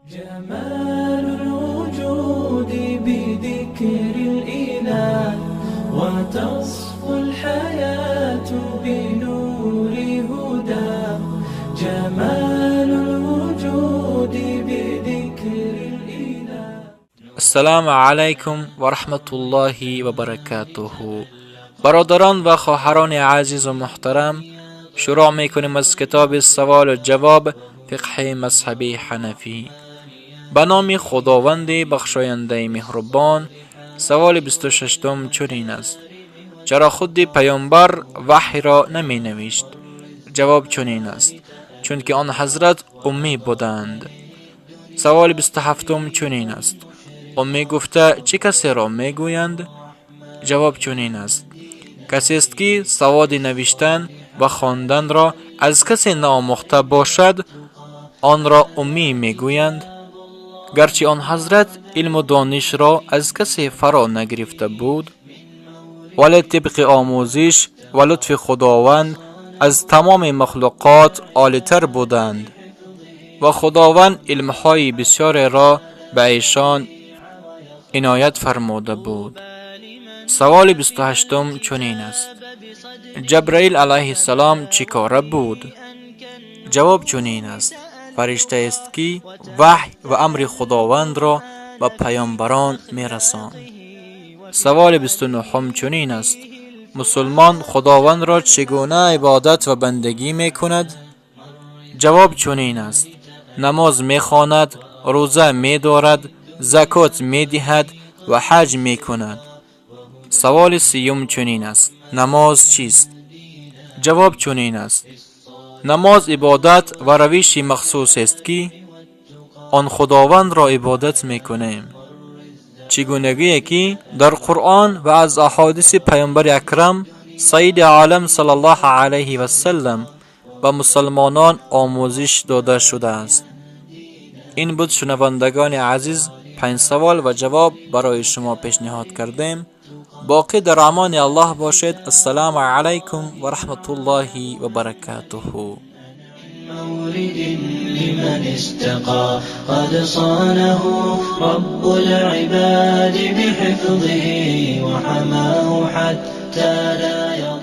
جمال الوجود بذكر الإله وتصفو الحياة بنور هدى جمال الوجود بذكر الإله. السلام علیکم و رحمت الله و برکاته. برادران و خواهران عزیز و محترم، شروع میکنیم از کتاب سوال و جواب فقه مذهبی حنفی. به نام خداوند بخشاینده مهربان. سوال 26 چنین است: چرا خود پیامبر وحی را نمی نوشت؟ جواب چنین است: چون که آن حضرت امی بودند. سوال 27 چنین است: امی گفته چه کسی را می گویند؟ جواب چنین است: کسی است که سواد نوشتن و خواندن را از کسی ناآموخته باشد، آن را امی می گویند. گرچه آن حضرت علم و دانش را از کسی فرا نگرفته بود، ولی طبق آموزش و لطف خداوند از تمام مخلوقات عالی‌تر بودند و خداوند علمهای بسیار را به ایشان عنایت فرموده بود. سوال 28 چنین است: جبرائیل علیه السلام چیکاره بود؟ جواب چنین است: فرشته است که وحی و امر خداوند را به پیامبران میرساند. سوال 29 چنین است: مسلمان خداوند را چگونه عبادت و بندگی میکند؟ جواب چنین است: نماز میخواند، روزه میدارد، زکات میدهد و حج میکند. سوال 30 چنین است: نماز چیست؟ جواب چنین است: نماز عبادت و روش مخصوص است که آن خداوند را عبادت میکنیم، چگونگی که در قرآن و از احادیث پیامبر اکرم سید عالم صلی الله علیه و سلم به مسلمانان آموزش داده شده است. این بود شنوندگان عزیز، 5 سوال و جواب برای شما پیشنهاد کردیم. باقی در امان الله باشید. السلام علیکم و رحمت الله و برکاته. مورد لمن استقى قد صانه رب العباد بحفظه وحماه حتى لا يضيع.